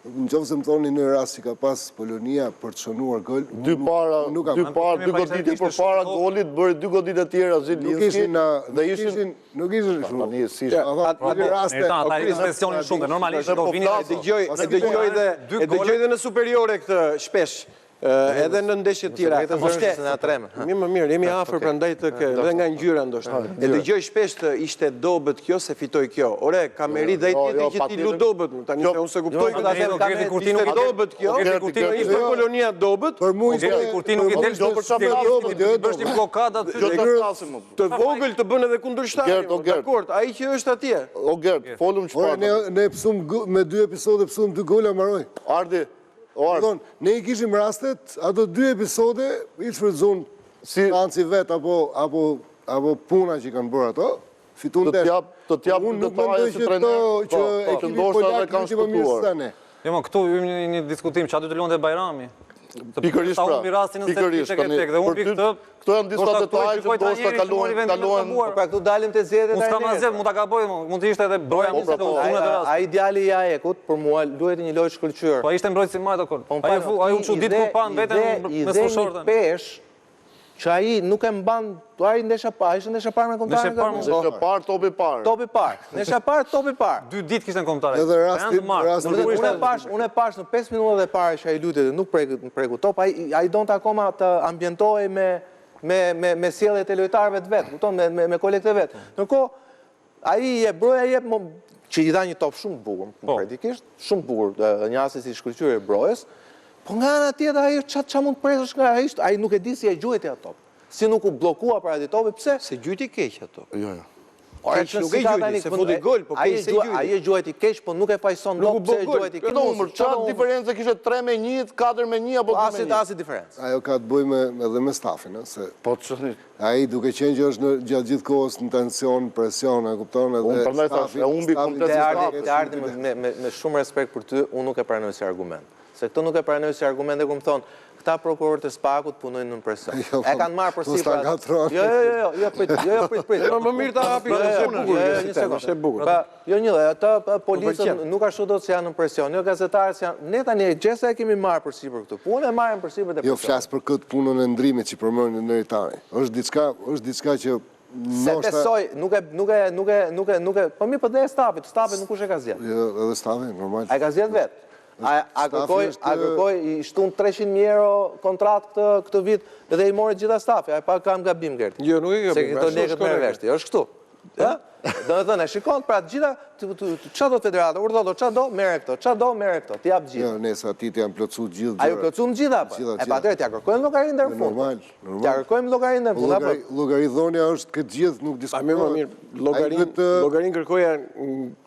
Në qoftë se më thoni një rast që ka pas Polonia për të shënuar gol, Dy para, dy para, dy goditje përpara golit, bëri dy goditje tjera Zilinski dhe ishin nuk ishin kështu. Tani si ishte? Ato raste, ata e presionin shumë, normalisht do vinin e dëgjoj, e dëgjoj dhe e dëgjoj dhe në superiore këtë shpesh. Edhe në ndeshje të tjera. Ishte në atrem. Mirë, më mirë, jemi afër prandaj të ke, edhe nga ngjyra ndoshta. E dëgjoj shpesh të ishte dobët kjo se fitoi kjo. Ore, ka meritë dhe ai tjetri që ti lu dobët, tani se unë s'e kuptoj këtë. Ka meritë Kurti nuk ishte dobët kjo. Ishte Polonia dobët. Për mua ishte Kurti nuk i del për çfarë dobët, jo bësh një bllokadë aty. Të vogël të bën edhe kundërshtari. Dakord, ai që është atje. O Gert, folëm çfarë. Ne ne pësum me dy episode pësum dy gola mbaroi. Ardi, Kupton, ne i kishim rastet, ato dy episode i shfrytëzuan si shansi vet apo apo apo puna që kanë bërë ato, fituan ndeshjen. Të të jap unë nuk mendoj që të po, që po, ekipi polak është më mirë se ne. Jo, më këtu hyjmë në një diskutim që aty të luante Bajrami. Pikërisht pra. Pikërisht tani. Dhe unë pikë këtë Këto janë disa detaje që ndoshta kalohen, kalohen. Po pra këtu dalim te zgjedhjet e Unë s'kam asgjë, mund ta gaboj, mund të ishte edhe Broja po, pra, po. Ai djali i AEK-ut për mua luajti një lojë të shkëlqyer. Po ishte mbrojtës i majtë apo. Po, ai ai u çudit kur pa veten mesfushor. I dhe një peshë që ai nuk e mban, ai ndeshja pa, ishte ndeshja parë me kombëtaren. Ndeshja e parë, topi i parë. Topi i parë. Ndeshja e parë, topi i parë. Dy ditë kishte në kombëtare. Edhe rasti, rasti. Unë e pash, unë e pash në 5 minutat e para që ai luajti dhe nuk preku, preku top, ai ai donte akoma të ambientohej me me me me sjelljet e lojtarëve të vet, kupton, me me, me kolegët e vet. Ndërkohë ai e Broja jep më, që i dha një top shumë të bukur, po. praktikisht, shumë të bukur, një asist i shkëlqyer i Brojës. Po nga ana tjetër ai ça ça mund të presësh nga ai, ai nuk e di si e gjuajti atë top. Si nuk u bllokua para atij topi, pse? S'e gjuajti keq atë top. Jo, jo. Keq nuk e gjuajti, se futi gol, po keq s'e gjuajti. Ai e gjuajti keq, po nuk e fajëson dot pse e gjuajti keq. Nuk u bë gol. Çfarë diference kishte 3 me 1, 4 me 1 apo 2 me 1? Asnjë diferencë. Ajo ka të bëjë me edhe me stafin, ëh, se Po ç'është? Ai duke qenë që është në gjatë gjithë kohës në tension, presion, e kupton edhe Unë prandaj thashë, e humbi komplet stafin. Te Ardi me me me shumë respekt për ty, unë nuk e pranoj si argument. Se këtë nuk e pranoj si argument dhe kur më thonë, këta prokurorët e SPAK-ut punojnë nën presion. Jo, e kanë marrë përsipër. Jo, jo, jo, jo, jo, prit, jo, jo, prit, prit. Jo, më mirë ta hapi, jo, është e bukur, jo, jo, një sekondë. Është e bukur. Pa, jo një, ata policët nuk ashtu do të janë nën presion, jo gazetarët janë. Ne tani gjesa e kemi marrë përsipër këtë punë, e marrim përsipër dhe Jo, flas për këtë punën e ndrimit që përmendi Neritani. Është diçka, është diçka që Se besoj, nuk e, nuk e, nuk e, nuk e, nuk e, po mirë po dhe stafit, stafit nuk kush e ka zgjedh. Jo, edhe stafi, normal. A e ka zgjedh vetë. A, a kërkoi, a kërkoi, i shtun 300.000 euro kontratë këtë, këtë vit dhe i mori gjitha stafi, a e pa kam gabim, Gerti. Jo, nuk e gabim. Se këto lekët merr vesh ti, është kështu. Ë? Domethënë, e shikon, pra të gjitha, ça do federata, urdhëro do, ça do, merre këto, ça do, merre këto, t'i jap gjithë. Jo, nëse atij t'i janë plotësu gjithë gjërat. A ju plotësuan gjitha, apo? E pa atëherë, t'ia kërkojmë llogarinë deri në fund. Normal, normal. T'ia kërkojmë llogarinë deri në fund, apo? Llogaridhënia është këtë gjithë, nuk diskutohet. A mirë, mirë, llogarinë, llogarinë kërkoja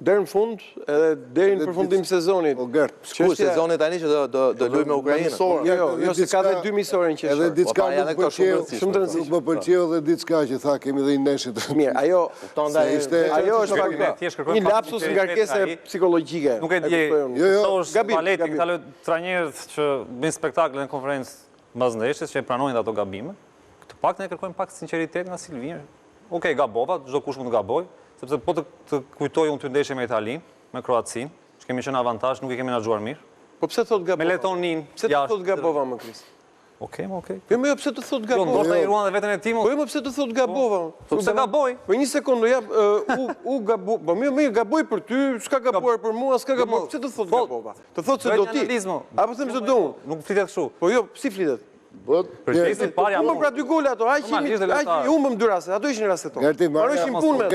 deri në fund, edhe deri në përfundim sezonit. O Gert, ku sezoni tani që do do do luajmë me Ukrainën. Jo, jo, jo, se ka dhe dy miqësore në qershor. Edhe diçka po, nuk pëlqeu, shumë të rëndësishme. Nuk më pëlqeu edhe diçka që tha kemi dhe një ndeshje të. Mirë, ajo kupton se ishte ajo është pak një lapsus ngarkese psikologjike. Nuk e di. Jo, jo, gabim, gabim. Këta trajnerët që bëjnë spektakle në konferencë mbas ndeshjes që e pranojnë ato gabime. Të paktën e kërkojmë pak sinqeritet nga Silvinjo. Okej, gabova, çdokush mund të gabojë, sepse po të të kujtoj unë ty ndeshje me Italinë, me Kroacinë, që kemi qenë në avantazh, nuk i kemi menaxhuar mirë. Po pse thotë gabova? Me Letoninë. Pse të thotë gabova më Kris? Okej, më okej. Jo, më jo, pse të thotë gabova? Jo, ndoshta i ruan dhe veten e tij. Po jo, më pse të thotë gabova? Po pse gaboi? Po një sekondë, ja, u u gabu, po mirë, mirë, gaboi për ty, s'ka gabuar për mua, s'ka jo, gabuar. Pse të thotë po, gabova? Të thotë se do ti. Apo them se do unë. Nuk flitet kështu. Po jo, si flitet? Bëhet. Përgjithësi parë jam. Humbëm pra dy gola ato, aq jemi, aq i humbëm dy raste, ato ishin rastet tona. Gerti, Mbaroi punë me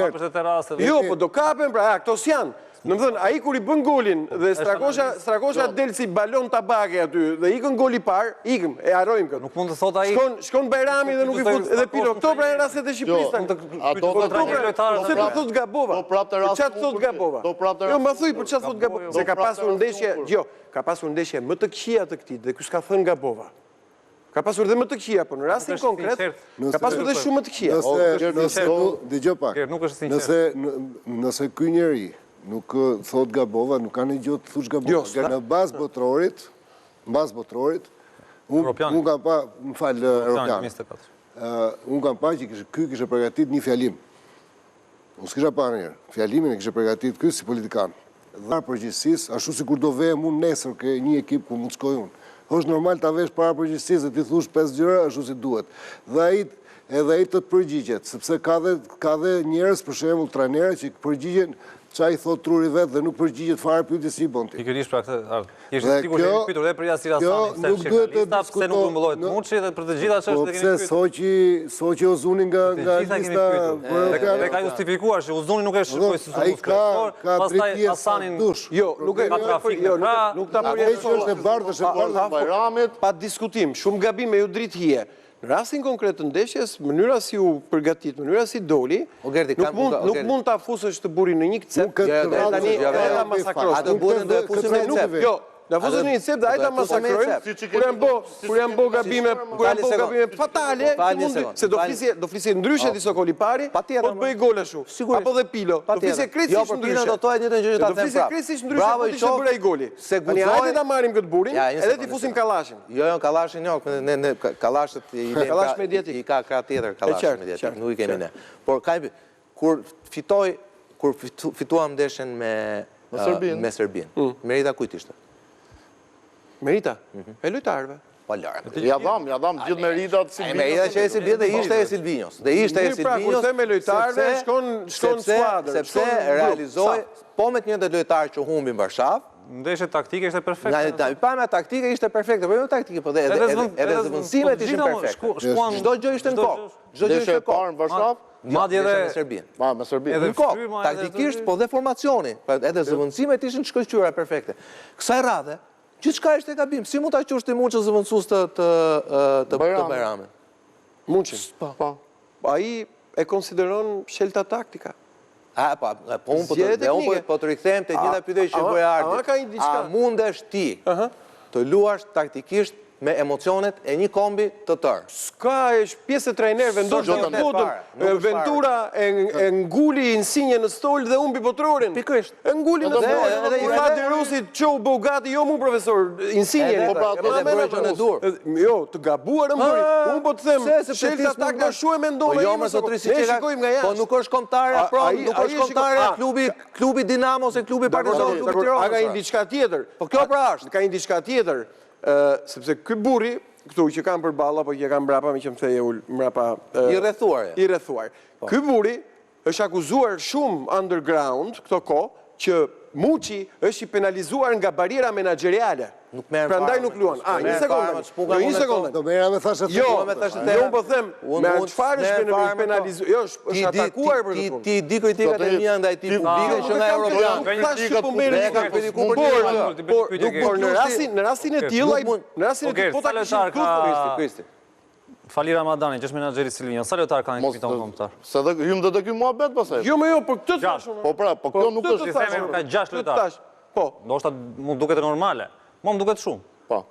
ato. Jo, po do kapen pra, ja, këto s'janë. Domethënë, ai kur i bën golin dhe Strakosha, Strakosha jo. del si balon tabake aty dhe ikën goli i parë, ikëm, e harrojmë këtë. Nuk mund të thotë ai. Shkon, shkon Bajrami dhe nuk i fut edhe Pilo. Këto pra janë rastet e Shqipërisë tani. Ato do të trajnerë Pse të thotë gabova? Do prapë të rastet. Çfarë thotë gabova? Do prapë të Jo, më thuj për çfarë thotë gabova. Se ka pasur ndeshje, jo, Ka pasur ndeshje më të këqija të këtij dhe ky s'ka thënë gabova. Ka pasur dhe më të këqija, por në rastin konkret ka pasur dhe shumë më të këqija. Nëse nëse dëgjo pak. Nuk është sinqert. Nëse nëse ky njeri nuk thotë gabova, nuk ka ndonjë gjë të thuash gabova. Jo, në bazë botërorit, mbas botërorit, unë unë kam pa, më fal, Europian. Unë kam pa që ky kishte përgatitur një fjalim. Unë s'kisha parë ndonjëherë. Fjalimin e kishte përgatitur ky si politikan. Dhe përgjegjësisë, ashtu sikur do vehem unë nesër ke një ekip ku mund të shkoj unë. Është normal ta vesh para përgjegjësisë dhe t'i thush pesë gjëra ashtu si duhet. Dhe ai edhe ai të të përgjigjet, sepse ka dhe ka dhe njerëz për shembull trajnerë që përgjigjen ça i thotë truri vet dhe nuk përgjigjet fare pyetjes që i bën ti. Pikërisht pra këtë, Art. Ishte sikur që kemi pyetur edhe për Jasir Asanin, pse është nga lista, pse nuk grumbullohet Muçi dhe për të gjitha çështjet po kemi pyetur. Po pse s'hoqi s'hoqi Uzunin nga nga lista Dhe ka justifikuar që Uzuni nuk e shikoj si sulmues kryesor, pastaj Asanin Jo, nuk e ka trafik jo, nuk ta përjashtoj. Është e bardhë, është e bardhë Bajramit. Pa diskutim, shumë gabim me ju dritë hije. Në rastin konkret të ndeshjes, mënyra si u përgatit, mënyra si doli, nuk mund nuk mund ta fusësh të burrin në një cep, dhe tani ta masakrosh. Atë burrin do e fusim në cep. Jo, Na fusën në një cep dhe ai ta masakrojmë, kur janë bo, kur janë bo gabime, kur janë bo gabime fatale, që mund se do flisje, do flisje ndryshe ti Sokol i pari, po të bëj gol ashtu. Apo dhe Pilo, do flisje krejtësisht jo, ndryshe. Jo, por Pilo do thoje njëjtën gjë që ta them prapë. Do flisje krejtësisht ndryshe po të ishte bërë ai goli. Se guxoi. Tani hajde ta marrim këtë burrin, edhe t'i fusim kallashin. Jo, jo, kallashin jo, ne ne kallashët i lëmë Kallash mediatik. I ka krah tjetër kallash mediatik, nuk i kemi ne. Por ka kur fitoi kur fituam ndeshjen me me Serbinë, me Serbinë. Mm. Merita kujt ishte? Merita? Mhm. E lojtarëve. Po lëre. Ja dham, ja dham gjithë meritat Silvinjos. Merita që e Silvinjos dhe ishte e Silvinjos. Dhe ishte e Silvinjos. Pra, kur them e lojtarëve, shkon shkon skuadër, sepse realizoi po me të njëjtët lojtarë që humbi në Varshavë. Ndeshje taktike ishte perfekte. Nga pamja taktike ishte perfekte, po jo taktike, po dhe edhe edhe edhe zëvendësimet ishin perfekte. Çdo gjë ishte në kokë. Çdo gjë ishte në kokë. Në Varshavë, Madje edhe me Serbinë. Ma, me Serbinë. Edhe në kokë, taktikisht, po dhe formacioni, pra edhe zëvendësimet ishin të shkëlqyera perfekte. Kësaj radhe, gjithçka ishte gabim. Si mund ta quash ti Muçin zëvendësues të të të Bajramit? Muçin. Po. po. Ai e konsideron shelta taktika. A, po, po unë po të, dhe unë po, po të rikthehem te gjitha pyetjet që bëja Ardi. A, a mundesh ti të luash taktikisht me emocionet e një kombi të tërë. S'ka, është pjesë e trajnerëve, ndoshta të botën. Ventura e nguli Insigne në stol dhe humbi botërorin. Pikërisht. E nguli në stol edhe i tha De Rossi, "Çohu bëhu gati, jo mu profesor, Insigne." Po pra, ato e bëri gjënë e duhur. Jo, të gabuar e bëri. Unë po të them, shelta taktika ashtu e mendon po jo, më zotëri, si ne shikojmë nga jashtë. Po nuk është kombëtarja pronë, nuk është kombëtarja klubi, klubi Dinamo ose klubi Partizan, klubi Tirana. A ka një diçka tjetër? Po kjo pra është. Ka një diçka tjetër. Sepse ky burri këtu që kam përballë apo që kam mbrapa, meqë më the ul mbrapa i rrethuar. I rrethuar. Po. Ky burri është akuzuar shumë underground këto kohë që Muçi është i penalizuar nga barriera menaxheriale. Nuk merrem Prandaj nuk luan. A, një sekondë. Jo, një sekondë. Do merrem me thashë Jo, jo, unë po them, me çfarë është penalizuar? Jo, është atakuar për këtë punë. Ti di kritikat e mia ndaj tij publike që nga Europian. Nuk thash që po merrem me kam kritikuar për një Por, nuk por në rastin, në rastin e tillë, në rastin e tillë po ta kishin këtu Kristi. Fali Ramadani, që është menaxheri i Silvinjos, sa lojtarë ka në ekipin tonë kombëtar? Se dhe hymë dhe te ky muhabet pastaj. Jo, më jo, për këtë thashë. Po pra, po kjo nuk është. Si themi, ka 6 lojtarë. Po. Ndoshta mund duket normale. Mua më duket shumë. Po.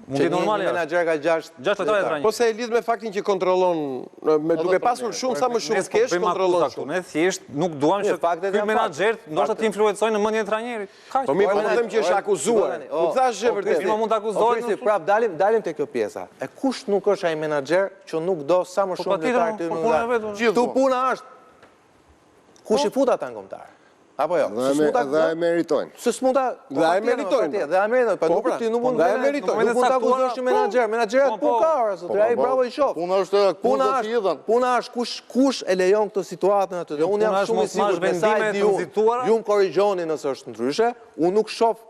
Mund të normale. Një menaxher ka 6 6 lojtarë. Po se e lidh me faktin që kontrollon me duke pasur shumë sa më shumë po kesh kontrollon shumë. Ne thjesht nuk duam që ky menaxher ndoshta të influencojë në mendjen e trajnerit. Po mirë, po them që është akuzuar. Nuk thashë e vërtetë. Ti mund të akuzohet. Po prap dalim dalim te kjo pjesa. E kush nuk është ai menaxher që nuk do sa më po, shumë lojtarë të po, Këtu puna është Kush i fut ata në kombëtare? Apo jo? Dhe e dhe e meritojnë. Se s'mund ta dhe e meritojnë. Dhe e meritojnë. Po nuk pra, ti nuk mund të meritojnë. Nuk mund ta akuzosh një menaxher. Menaxheri atë punë ka, ora zotëri. Ai bravo i qoftë. Puna është puna është puna është kush kush e lejon këtë situatën aty. Dhe unë jam shumë i sigurt me sa e di unë. Ju më korrigjoni nëse është ndryshe. Unë nuk shoh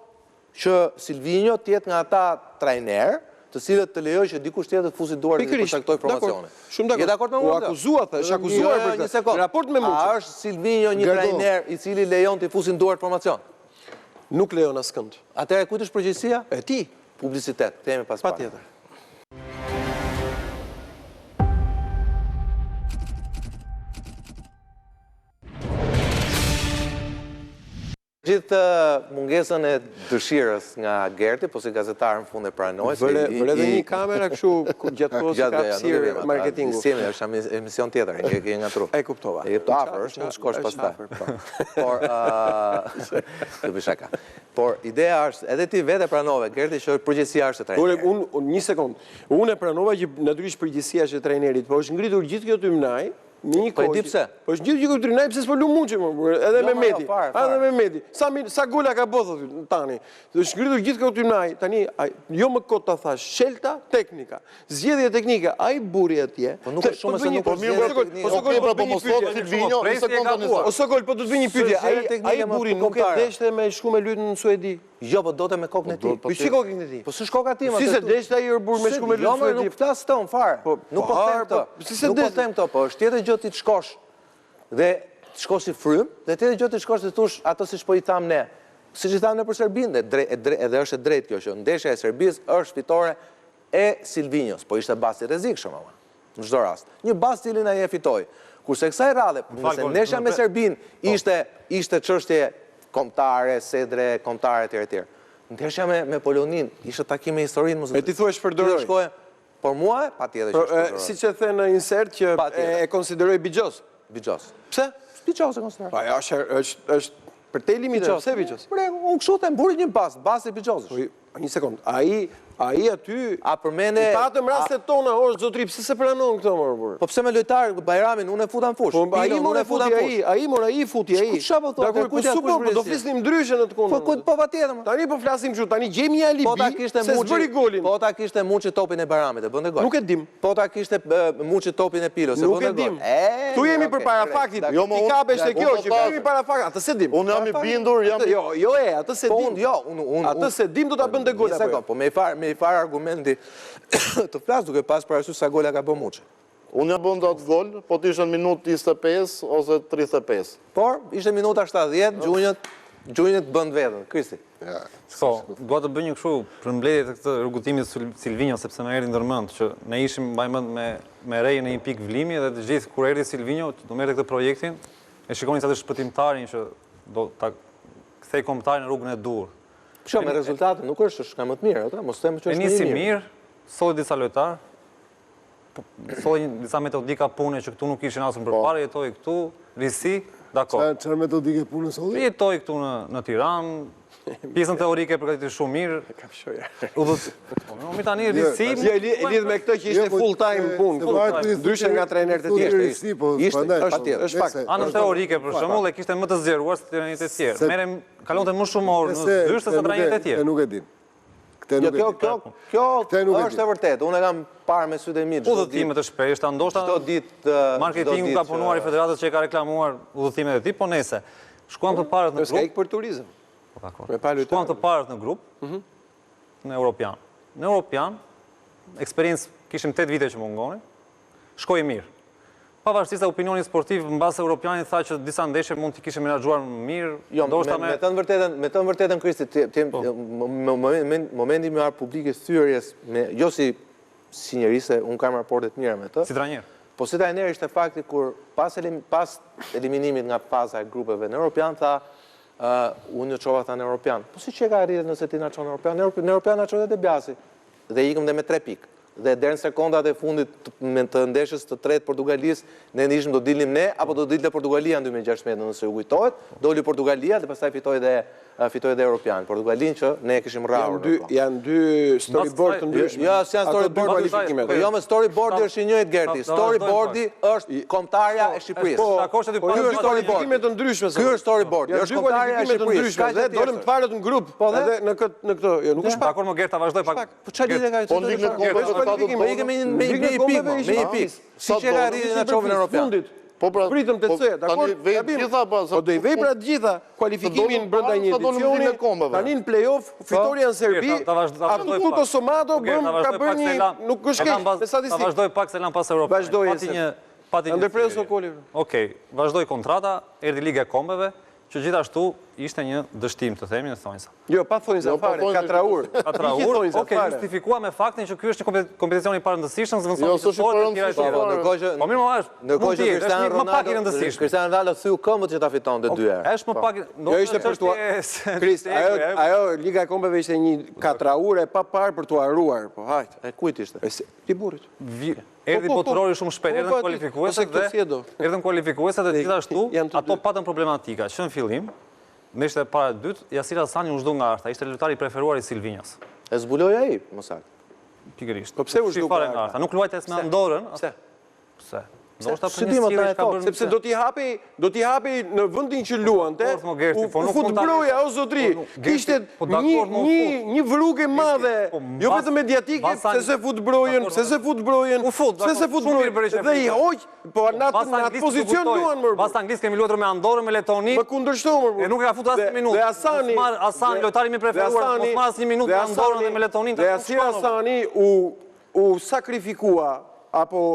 që Silvinjo të jetë nga ata trajnerë, të cilët të lejojë që dikush tjetër të fusi duart dhe të përcaktojë formacionin. Shumë dakord. Je dakord me mua? U akuzua, tha, është akuzuar për këtë. Në raport me Muçin. A është Silvinjo një trajner i cili lejon t'i fusin duart formacion? Nuk lejon askënd. Atëherë kujt është përgjegjësia? E tij. Publicitet, kthehemi pas pak. Patjetër. Gjithë mungesën e dëshirës nga Gerti, po si gazetar në fund e pranoi. Vëre edhe një kamera kështu gjatë kohës që ka hapësirë marketingu. S'jemi, është emision tjetër, e ke nga tru. E kuptova. E kuptova, afër, është mund të shkosh pastaj. Po. Por, të bëj shaka. Por ideja është, edhe ti vetë e pranove, Gerti, që përgjegjësia është e trajnerit. Unë, një sekond, unë e pranova që natyrisht përgjegjësia është e trajnerit, po është ngritur gjithë kjo tymnajë, Në një Po e kohë. di pse. Po është gjithë gjithë Tyrnaj pse s'po lu Muçi më, por edhe Jo, ma, jo, Mehmeti. fare, Edhe fare. Mehmeti. Sa mi- sa gola ka bë thotë tani. Është ngritur gjithë kjo Tyrnaj, tani ai, jo më kot ta thash, shelta teknika. Zgjedhje teknike, ai burri atje. Po nuk është shumë po të se bëj një- nuk po është mirë, zgjedhje po Sokol, teknike. Po Sokol, Okej, po pra, të po bëj një mos thotë pyetje. Silvinho, një Presi e sekondë ka tani. buar. O Sokol, po do të bëj një pyetje. Zgjedhje Ai teknike ai më burri nuk e kombëtare. deshte me shku me lujt në Suedi. Jo, po dote me kokën e tij. Po si kokën e tij? Po s'është koka time. Si atë se tu. deshte ai or burr me Se- shku me lujt Jo, në më Suedi? nuk flas këtë unë fare. Po, Nuk po po, them har, këtë. po, si se Nuk po deshte? them këtë, po është tjetër gjë ti të shkosh dhe të shkosh si frym dhe tjetër gjë ti të shkosh të thosh ato siç po i tham ne. Siç i tham ne për Serbinë dhe dre, e dre, edhe është e drejtë kjo që ndeshja e Serbisë është fitore e Silvinjos, po ishte bast i rrezikshëm ama. Në çdo rast. Një bast cilin ai e fitoi. Kurse kësaj radhe, nëse Gol, ndeshja me ndërpre- Serbinë ishte ishte çështje kombëtare, sedre, kombëtare etj etj. Ndeshja me me Poloninë ishte takim me historinë mos E ti thua shpërdoroi. Ti do shkoje, por mua patjetër që Po, e, shpërdoroi. siç e the në insert që Patjetër. e, e konsideroj bixhoz. Bixhoz. Pse? Bixhoz e konsideroj. Po ajo është është është për te limiteve, pse bixhoz? Bre, unë kështu them, burri një bast, basti bixhoz. Po, Një sekond, ai ai aty A përmende I patëm rastet tona, o zotri, pse se pranon këto më burr? Po pse me lojtar Bajramin unë e futa në fushë. Po ai Pilon, mora unë e futa futi në ai, fushë. ai mora ai futi ai. Ç'ku çfarë po thotë, Dakor, po kujt ja super, kush po do vresi? flisnim ndryshe në të Po kundërt. kujt po patjetër. më. Tani po flasim kështu, tani gjejmë një alibi Po ta kishte se Muçi, s'bëri golin. Po ta kishte Muçi topin e Bajramit, e bënte gol. Nuk e dim. Po ta kishte e, Muçi topin e Pilos, e Nuk bënte e gol. dim. E, Këtu jemi okej, përpara rregull, faktit. dakor. Jo, mo, Ti unë- kapesh te unë kjo po që thash. kemi para faktit, atë se dim. Unë jam i bindur, jam Atë- Jo, jo e, atë se Po dim. unë, jo, unë unë Atë se dim do ta bënte gol Një apo jo? sekond, po me i far me i far argumenti të flas duke pas parasysh sa gola ka bë Muçi. Unë ja bën atë gol, po të ishte në minutë 25 ose 35. Por ishte minuta 70, gjunjët gjunjët bën vetën. Kristi. Ja. Po, dua të bëj një kështu përmbledhje të këtë rrugëtimit Sil- Silvinho sepse më erdhi ndërmend që ne ishim mbaj mend me me Rejën në një pikë vlimi dhe të gjithë kur erdhi Silvinho që do merrte këtë projektin, e shikonin sa të shpëtimtarin që do ta kthej kombëtarin në rrugën e duhur. Kështu me rezultate nuk është është nga më të mirë, atë, mos them që E është më i nisi mirë. mirë, solli disa lojtar, po, solli një- disa metodika pune që këtu nuk ishin asur përpara, jetoi këtu, risi, dakor. Çfarë çfarë metodike pune solli? Jetoi këtu në në Tiranë, pjesën teorike e përgatiti shumë mirë. Udhët. Po, mi tani risi. Jo, e li- e lidh me këtë që ishte Jo, po, full time se- punë, se full varet time. ti- Ndryshe nga trajnerët e Thuti tjerë. risi, po, Ishte, prandaj, është patjetër. është fakt. Nëse- Anën teorike për shembull e kishte më të zgjeruar se trajnerët e tjerë. Se- Merrem kalonte më shumë orë në Nëse- zyrë se këtë sa nuk e- trajnerët e tjerë. Këtë nuk e din. Këtë Jo, nuk e kjo din. kjo kjo Këtë nuk e është di. e vërtetë. Unë e kam parë me sytë e mi çdo Udhëtime ditë. të shpeshta, ndoshta Çdo ditë çdo marketingu ditë ka që- punuar i federatës që e ka reklamuar udhëtimet e tij, po nese. Shkuam të parët në S'ka grup. ikë për turizëm. Po, dakor. Me pa lojtarë. Shkuam të parët në grup, në Europian. Në Europian, eksperiencë kishim 8 vite që mungonin, shkoi mirë. Pavarësisht se opinioni sportiv mbas Europianit tha që disa ndeshje mund t'i kishim menaxhuar më mirë, Jo, ndoshta me, me me thënë vërtetën, me thënë vërtetën Kristi, ti, ti, mo- mo- mo- momenti më arë publik i thyerjes me jo si si njeri se unë kam raporte të mira me të. si trajner. Po si trajner ishte fakti kur pas elim, pas eliminimit nga faza e grupeve në Europian tha uh, unë ju çova tha në Europian. Po si që ka arritur nëse ti na çon në Europian? Në Europian, në Europian na çon edhe Biasi. Dhe ikëm dhe me 3 pikë. Dhe deri në sekondat e fundit të, me të ndeshjes të tretë Portugalisë, ne ishim do dilnim ne apo do dilte Portugalia në 2016 nëse ju kujtohet, doli Portugalia dhe pastaj fitoi dhe fitoi dhe Europian. Portugalinë që ne e kishim rrahur. Janë dy ndërkohë. janë dy storyboard të ndryshme. Jo, s'janë Ato dy storyboard kualifikimet. Po jo, me storyboardi është i njëjtë Gerti. Ta- ta vazhdojmë Storyboardi është kombëtarja e Shqipërisë. Po, Takosh aty po pa- ky Ky është është storyboard. kualifikime të ndryshme. Ky është storyboard, Janë është dy kombëtarja e kualifikime të Shqipërisë. ndryshme Ka dhe gjë dolëm tjetër. të parët në grup. Po dhe? Edhe në këtë në këtë, jo, nuk është pak. Dakor, më Gerta vazhdoj pak. Po çfarë lidhje ka Po kjo? në ligën e Po, kombeve është sa do kualifikim, Po ikëm me një me Ligën me e një kombeve pikë, mo, me ishin një pa. pikë. Si Sa që ka dolëm, arritur Ishin na për çovën fis, Europian. Fundit. Po pra, Pritëm të po, C, dakor? tani vej gabim. gjitha, pa, sa- Po do i vej pra të gjitha kualifikimin dolëm brenda parë, një sa dolëm edicioni. ligën e kombeve. Tani në play-off, fitoria në Serbi, Ta- ta vazhdo- ta atë vazhdoj tutto pak. sommato Po, Gert, bëm ta ka vazhdoj bërë pak se një lam- nuk është e lam keq pas- me Ta statistikë. vazhdoj pak se lam pas Europianit. Vazhdoj, Pati Ese. një pati Na një ndërpreu thirrje. Sokoli. Okej, vazhdoi kontrata, erdhi Liga e Kombeve, që gjithashtu ishte një dështim, të themi në thonjza. Jo, pa thonjza Jo, pa fare, thonjza. katraur. Katraur, okej, justifikua me faktin që ky është një kompet- kompeticion i parëndësishëm, zëvendëson Jo, s'është i miqësorët e tjera e parëndësishëm, tjera. Po, ndërkohë që Po mirë, më është, ndërkohë mund që të jetë, Cristiano është një- më pak i Ronaldo, rëndësishëm. Cristiano Ronaldo thyu këmbët që ta fitonte dy herë. Është më pak, Jo ishte për tu. Kris, ajo ajo Liga e Kombeve ishte një katraur e pa parë për tu harruar, po hajt. E kujt ishte? E si- Ti burrit. Vi- Erdhi Po, po, po. botërori shumë shpejt, Po, erdhën po, aty. kualifikueset Ose këto dhe si e do. erdhën kualifikueset dhe gjithashtu Janë të ato dy. patën problematika që në fillim, ndeshja e para e dytë, Jasir Asani u zhdu nga arta, ishte lojtari i preferuar i Silvinjos. E zbuloi ai, më saktë. Pikërisht. Po pse u Shi zhdu fare nga nga arta? arta? Nuk luajte as me Andorrën. Pse? Pse? Ndoshta për një sjellje që ka bërë. Sepse do t'i hapej, do t'i hapej në vendin që luante, u po fut Broja o zotri. Po Ishte po një një një vrugë e madhe, jo vetëm mediatike, pse s'e fut Brojën, pse s'e fut Brojën, pse s'e fut Brojën. Dhe i hoq, po në atë në atë pozicion luan më. Pas Anglisë kemi luajtur me Andorrën, me Letoninë. Më kundërshto më. E nuk e ka futur asnjë minutë. Dhe Asani, Asani lojtari më i preferuar, mos marr asnjë minutë me Andorrën dhe me Letoninë. Dhe Jasir Asani u u sakrifikua apo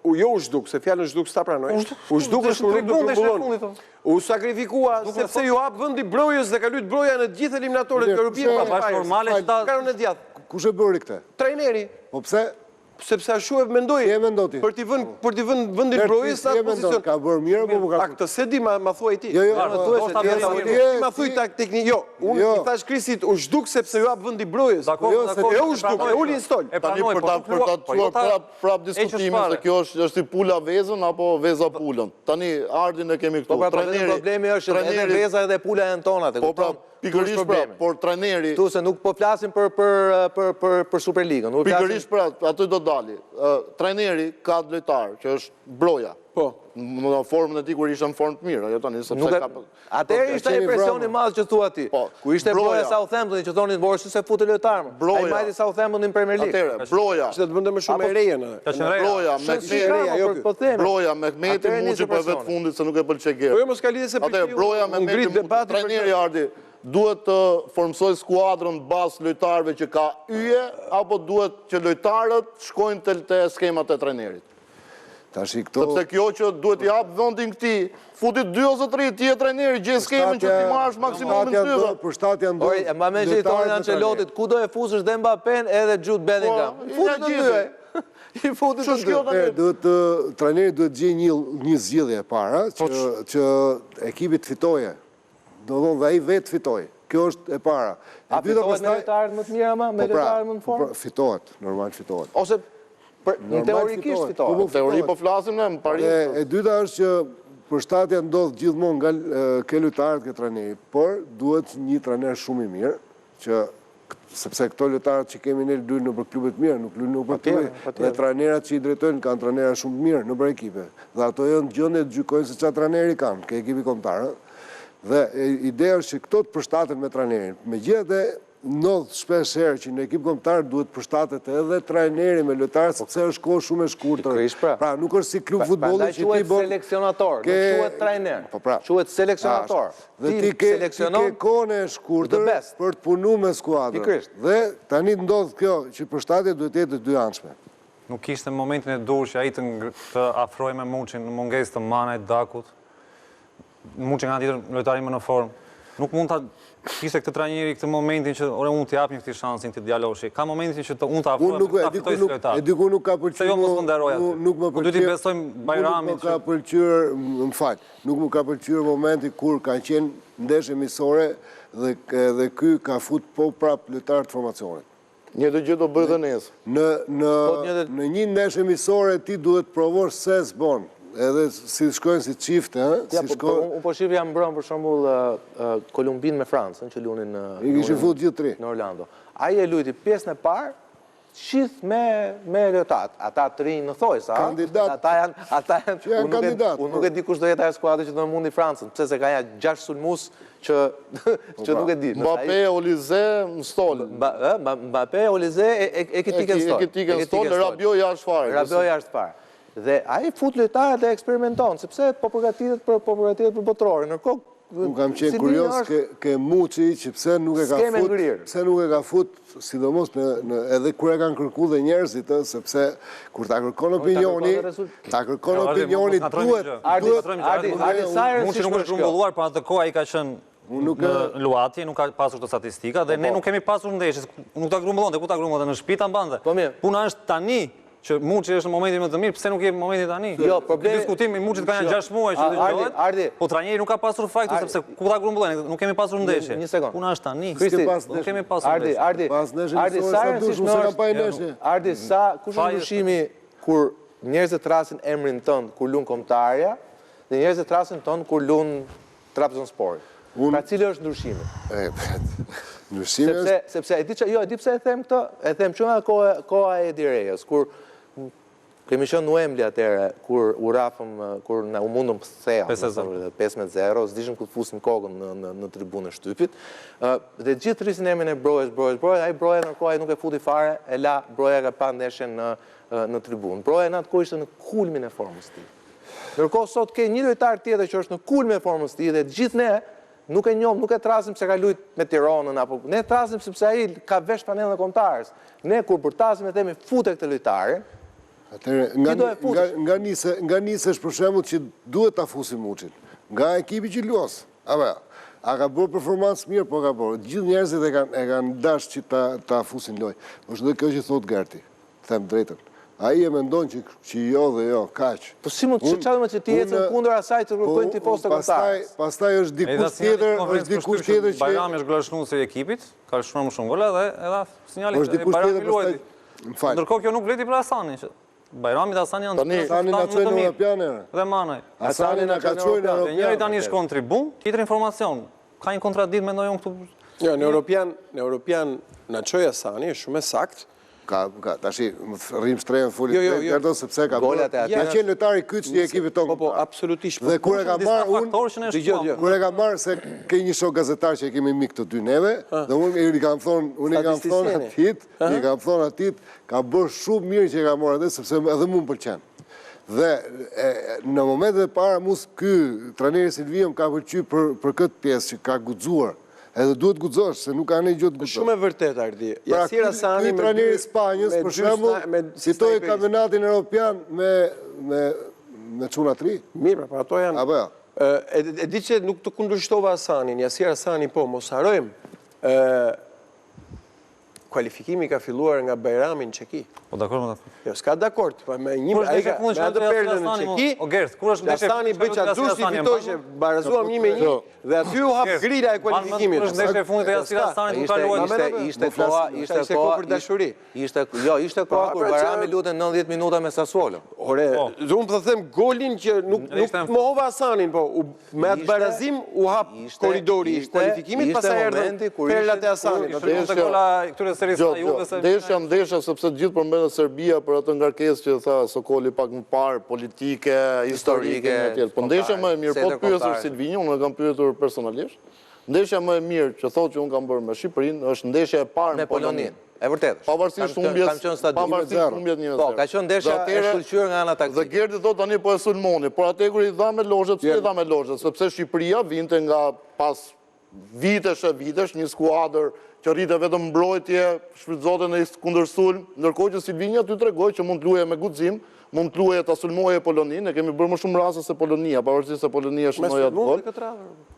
u jo u zhduk, se fjalën zhduk s'ta pranoj. U zhduk është kur nuk të grumbullon. U sakrifikua sepse iu hap vendi Brojës dhe ka luajt Broja në të gjithë eliminatoret europiane. Po është normale që ta Krahun e djathtë. Kush e bëri këtë? Trajneri. Po pse? Sepse ashtu e mendoi. Si e mendon ti? Për t'i vënë për t'i vënë vendin Brojës në atë pozicion. Ka bërë mirë apo nuk ka? A këtë s'e di, ma ma thuaj ti. Jo, jo, ma thuaj se ti ma thuaj tak teknik. Jo, unë jo. i thash Krisit u zhduk sepse iu hap vendi Brojës. Dakor, jo, se jo u zhduk, e uli në stol. Tani për ta për ta po, çuar prap prap diskutimin se kjo është është si pula vezën apo veza pulën. Tani Ardin e kemi këtu. Po pra, po, trajneri. Problemi është edhe veza edhe pula janë tonat, e po, pra, kupton? Pikërisht pra, por trajneri... Tu se nuk po flasim për për për për për Superligën, nuk flasim. Pikërisht pra, aty do dali. Trajneri ka atë lojtar që është Broja. Po. Në formën e tij kur ishte në formë të mirë, ajo tani sepse nuk ka Atëherë ishte ai presioni i madh që thua ti. Po. Ku ishte Broja Southamptoni që thonin por si s'e futë lojtar më. Ai mbajti Southamptonin në Premier League. Atëherë, Broja. Ishte të bënte më shumë me Rejën. Broja, Mehmeti, jo, po themi. Broja, Mehmeti, Muçi po e vet fundit se nuk e pëlqen Gerti. Po jo mos ka lidhje se pëlqeu. Atëherë, Broja, Mehmeti, trajneri Ardi, duhet të formësojë skuadrën bazë lojtarëve që ka yje apo duhet që lojtarët shkojnë te te skemat e trajnerit? Tashi këto Sepse kjo që duhet t'i hap vendin këtij, futi dy ose tri, ti je trajneri, gjej skemën që t'i marrësh maksimumin të tyre. Përshtatja ndodh. Oj, e mba mend që i thonin Ancelottit, ku do e fusësh dhe Mbappen edhe Jude Bellingham. Po, Futi të dy. I futi të dy. Duhet të trajneri duhet të gjejë një një zgjidhje e para po, që që ekipi të fitojë. Do thonë dhe ai vetë fitojë. Kjo është e para. E dyta pastaj me lojtarët më të mirë ama, me po pra, lojtarët më në po formë. Pra, fitohet, normal fitohet. Ose për, në teorikisht fitohet. Po, po, teori po flasim ne, në parim. E, e dyta është që përshtatja ndodh gjithmonë nga ke lojtarët ke trajneri, por duhet një trajner shumë i mirë që sepse këto lojtarët që kemi ne luajnë nëpër klube të mira, nuk luajnë nëpër klube. Dhe trajnerat që i drejtojnë kanë trajnera shumë të mirë nëpër ekipe. Dhe ato janë në gjendje të gjykojnë se çfarë trajneri kanë ke ekipi kombëtar, ë. Dhe ideja është që këto të përshtaten me trajnerin. Megjithatë, ndodh shpesh herë që në ekip kombëtar duhet të përshtatet edhe trajneri me lojtarët sepse është kohë shumë e shkurtër. Pra. pra, nuk është si klub futbolli që ti bën seleksionator, nuk quhet trajner. Po pra. Quhet seleksionator. Dhe ti ke ti ke kohën e shkurtër për të punu me skuadrën. Dhe tani ndodh kjo që përshtatja duhet të jetë e dyanshme. Nuk ishte në momentin e duhur që ai të të afrojë me Muçin në mungesë të Manajt, Dakut. Muçi nga ana tjetër lojtari më në formë. Nuk mund ta kishte këtë trajneri këtë momentin që ore unë t'i jap një këtij shansin këtij djaloshi. Ka momentin që të unë ta afroj nuk ta fitoj si lojtar. E di ku nuk ka pëlqyer. Se jo mos më nderoj aty. Nuk më po duhet t'i besojmë Bajramit. Nuk më ka pëlqyer, më fal. Nuk më ka pëlqyer momenti kur kanë qenë ndeshje miqësore dhe dhe ky ka fut po prap lojtarë të formacionit. Njëjtën gjë do bëjë dhe nesër. Në në po, në një ndeshje miqësore ti duhet të provosh se s'bon. Edhe si shkojnë si çifte, ë, si po, shkojnë. Po, unë po shihja mbrëm për shembull Kolumbinë me Francën që lunin në I kishin fut gjithë tri. Në Orlando. Ai e luajti pjesën e parë Gjithë me me lojtarët, ata të rinj në thonjëza, Kandidat. ata janë, ata janë, Që janë unë nuk e, kandidat, unë nuk e di kush do jetë ajo skuadër që do mundi Francën, pse se ka ja gjashtë sulmues që po që pra. nuk e di. Nëse ai Mbappe, Olise, në stol. Mba, ë, Mbappe, Olise, e, e, Ekitike në stol. Ekitike në stol, Rabiot jashtë fare. Rabiot jashtë fare. Dhe ai fut lojtarët e eksperimenton, sepse po përgatitet për po përgatitet për botërorin. Ndërkohë Unë kam qenë kurioz ke, ke Muçi që pse nuk e ka fut, pse nuk e ka fut, sidomos në, në edhe kur e kanë kërku dhe njerëzit, ë, sepse kur ta kërkon opinioni, ta kërkon opinioni, duhet, duhet, Ardi, Ardi, sa e Muçi nuk është grumbulluar, por atë kohë ai ka qenë Unë nuk në luhatje, nuk ka pasur këto statistika dhe ne po. nuk kemi pasur ndeshje, nuk ta grumbullonte, ku ta grumbullonte në shtëpi ta mbante. Po mirë. Puna është tani që Muçi është në momentin më të mirë, pse nuk jep momentin tani? Jo, problemi diskutimi i Muçit ka janë 6 muaj që dëgjohet. Ardi, po trajneri nuk ka pasur faj këtu sepse ku ta grumbullojnë, nuk kemi pasur ndeshje. Një sekond. Puna është tani. Kristi, nuk kemi pasur Ardi, ndeshje. Ardi, Pas ndeshje Ardi, sa e rëndësishme është? Ardi, sa kush është ndryshimi kur njerëzit thërrasin emrin tënd kur luan kombëtarja dhe njerëzit thërrasin tënd kur luan Trabzonspori. Pra cili është ndryshimi? E, ndryshimi sepse, është... Sepse, e di që, jo, e di pse e them këtë, e them që nga koha, koha e Edi Rejës, kur Kemi qenë në Wembley atëherë kur u rrafëm, kur na u mundëm thellë, 5-0, s'dishim ku të fusim kokën në në në tribunën e shtypit. Ë dhe të gjithë thërrisnin emrin e Brojës, Brojës, Brojës, ai Broja ndërkohë ai nuk e futi fare, e la Broja ka pa ndeshjen në në tribunë. Broja në atë kohë ishte në kulmin e formës së tij. Ndërkohë sot ke një lojtar tjetër që është në kulmin e formës së tij dhe të gjithë ne nuk e njohim, nuk e thërrasim pse ka luajt me Tironën apo ne e thërrasim sepse ai ka vesh fanellën e kombëtares. Ne kur bërtasim e themi fute këtë lojtarin, Atëherë, nga, nga, nga, nise, nga nisesh për shembull që duhet ta fusim Muçin, nga ekipi që luan, apo jo? A ka bërë performancë mirë, po ka bërë. Gjithë njerëzit e kanë e kanë dashur që ta ta fusin lojë. Është dhe kjo që thotë Gerti. Them drejtën. Ai e mendon që që jo dhe jo, kaq. Po si mund të çfarë më që ti ecën kundër asaj të po, kërkojnë tifozët e kombëtares. Pastaj pastaj është dikush tjetër, është dikush tjetër që Bajrami është golashënuesi i ekipit, ka shënuar më shumë gola dhe edhe sinjali është dikush tjetër pastaj. Më fal. Ndërkohë kjo nuk vlejti për Asanin që Bajrami dhe Asani janë të Asani na çoi në Europian. Dhe Manaj. Asani na ka çuar në Europian. Njëri tani shkon në tribunë, tjetri në formacion. Ka një kontradiktë mendoj unë këtu. Jo, në Europian, në Europian na çoi Asani, është shumë e saktë. Ka, ka, tashi, më rrim shtrejën foli jo, jo, jo. Gerdo, sepse ka bërë, ka qenë lojtari kyç i ekipit tonë. Po, po, absolutisht. Po, dhe kur e ka marrë unë, kur e ka marrë se ke një shok gazetar që e kemi mik të dy neve, dhe unë i kam thonë, unë i kam thonë atit, i kam thonë atit, ka bërë shumë mirë që e ka marrë atë, sepse edhe mu më pëlqen. Dhe në momentet e para mu ky trajneri Silvinjo më ka pëlqy për, për këtë pjesë që ka guxuar. Edhe duhet guxosh, se nuk ka ndonjë gjë të guxosh. Shumë e vërtetë, Ardi. Pra, Jasir Asani ky trajneri i Spanjës, për shembull, fitoi kampionatin europian me me me çuna të ri. Mirë, pra, ato janë. Apo jo. E, e di që nuk të kundërshtova Asanin, Jasir Asani po, mos harrojmë. Ë Kualifikimi ka filluar nga Bajrami në Çeki. Po dakord me atë. Jo, s'ka dakord, po me një ai ka me atë perlën në Çeki. O Gert, kur është ndeshja? Asani bëj ça dush ti fitoi që barazuam 1 me 1 dhe aty u hap grila e kualifikimit. Kur është ndeshja e fundit e Jasir Asanit ku ka luajtur? Ishte ishte koha, ishte koha për dashuri. Ishte jo, ishte koha kur pra Bajrami luante 90 minuta me Sassuolo. Ore, po. unë po them golin që nuk nuk mohova Asanin, po Me atë barazim u hap korridori i kualifikimit, pastaj erdhën perlat e Asanit. Ndeshja, ndeshja, sepse të gjithë përmendën Serbia për atë ngarkesë që tha Sokoli pak më parë, politike, historike, e tjerë. Po ndeshja më e mirë, po të pyesësh Silvinjo, unë e kam pyetur personalisht, ndeshja më e mirë që thotë që unë kam bërë me Shqipërinë, është ndeshja e parë në Poloni. E vërtetë. Pavarësisht humbjes, pavarësisht humbjes 1-0. Po, ka qenë ndeshja e shkëlqyer nga ana taktike. Dhe Gerdi thotë tani po e sulmoni, por atë kur i dha me lozhet, pse i dha me lozhet? Sepse Shqipëria vinte nga pas vitesh e vitesh një skuadër që rrinte vetëm mbrojtje, shfrytëzonte në kundërsulm, ndërkohë që Silvinjo aty tregoi që mund të luaje me guxim, mund të luaje ta sulmoje Poloninë, ne kemi bërë më shumë raste se Polonia, pavarësisht se Polonia shënoi atë gol.